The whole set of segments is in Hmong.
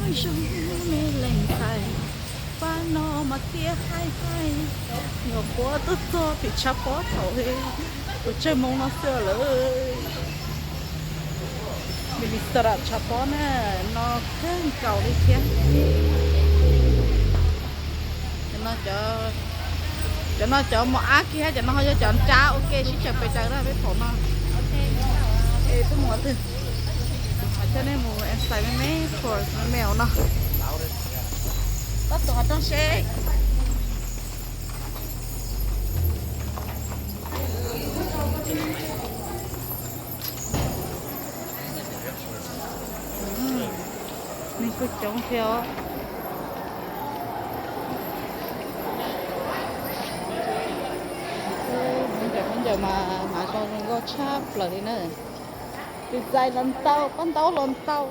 Zoo me leej ntxhais, pab no mas thiaj haib haib, nyuam qhuav tuaj txog tim tshav pob thaum li kaum tsawg moo no xwb lawm. Minnesota tshav pob na, no kawg nkaus li thiab. Cov no cov mos ab kiag, cov no ho yog cov nrab ua ke sib tseem pes daws na peb pom no. Es peb mus qhov twg? Coj nej mus exercise me me, course me me no. Tab tom qhov rooj seb. Neeg kuj coob thiab os. Hmoob ncaws mas hnav zoo zoo nkauj tshaj plaws li na. Tus txais los ntau, pab ntaub los ntau.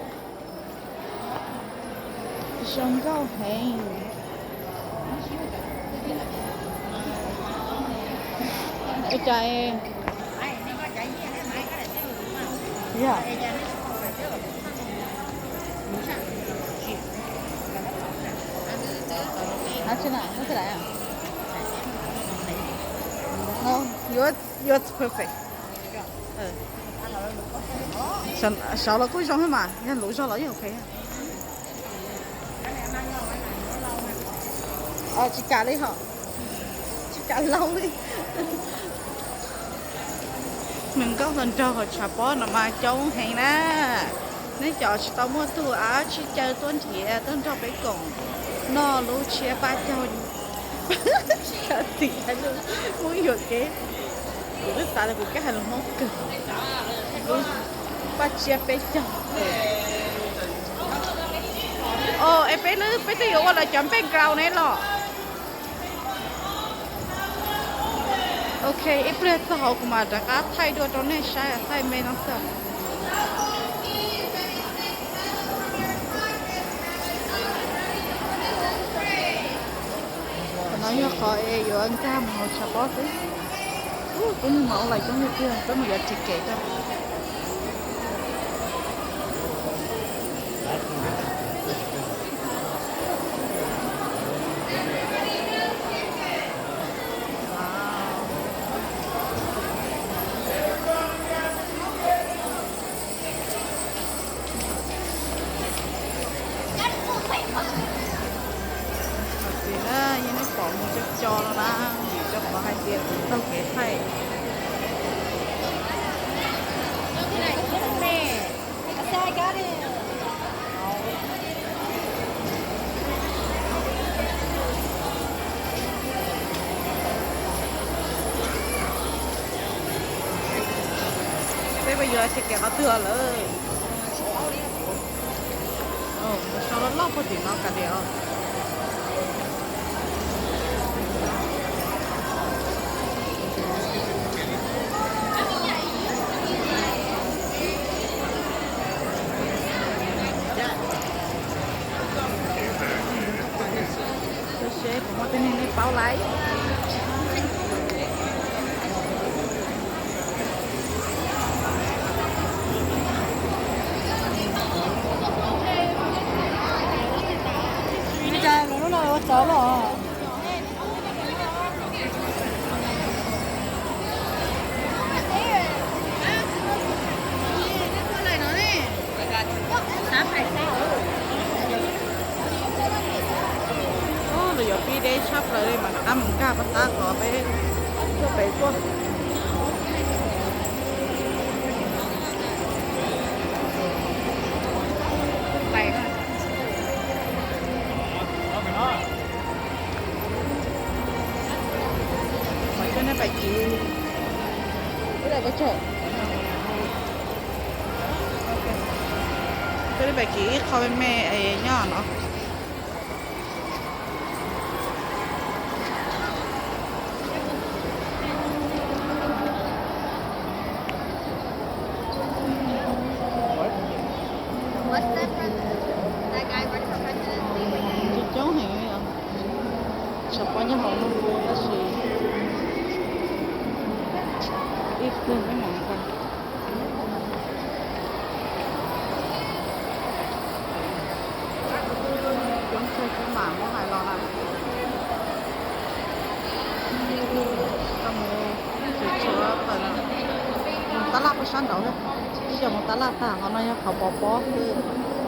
Zoo nkauj heev. Ua cas Yours, yours perfect. Sawv los kuj zoo thiab mas, yog luv zog los yeej ok. Tsis kam li hos, tsis kam lauj li. Hluas nkauj hluas nraug hauv tshav pob no mas coob heev na. Neb cov tsis tau muaj tug av tsib caug tuaj nrhiav tuaj nrog peb koom noj lub tshiab pab caug. Tim hais lus Hmoob yuam kev, kuv twb xav tias kuv keb hais lus Hmoob kawg. Lub paj tsiab peb caug. O, es peb, peb twb yuav ua lawv cov background ne los. Ok, ib pliag txog hauv kuv mam rov qab thaij dua rau nej saib, thaij me no xwb. Qhov no yog qhov es yuav nkag mus hauv tshav pob xwb. Ub, cov neeg mas ua lais coob tiag tiag, peb mus yuav ticket rau. Yog nej pom mus cov cov no na, vim rau qhov hais tias kuv taug kev thaij. Peb pab yuav ticket qhov twg lawm? Mus sau loj loj puag tim no kav liam os. Seb puas muaj tej neeg nej paub laiv. Lub no ua tsov los. Lawv yuav pib deb tshaj plaws li mas rov qab mus nkag pab tab qhov peb tuaj pem tuaj. Coj nej pais kiv, coj nej pais kiv ib qho me me nyob no. Coob coob heev li os. Tshav pob nyob hauv no tab sis ib pliag peb mam nqa. Sab nraud, ib yog mus tas laj tag, qhov no yog qhov pov pob xwb.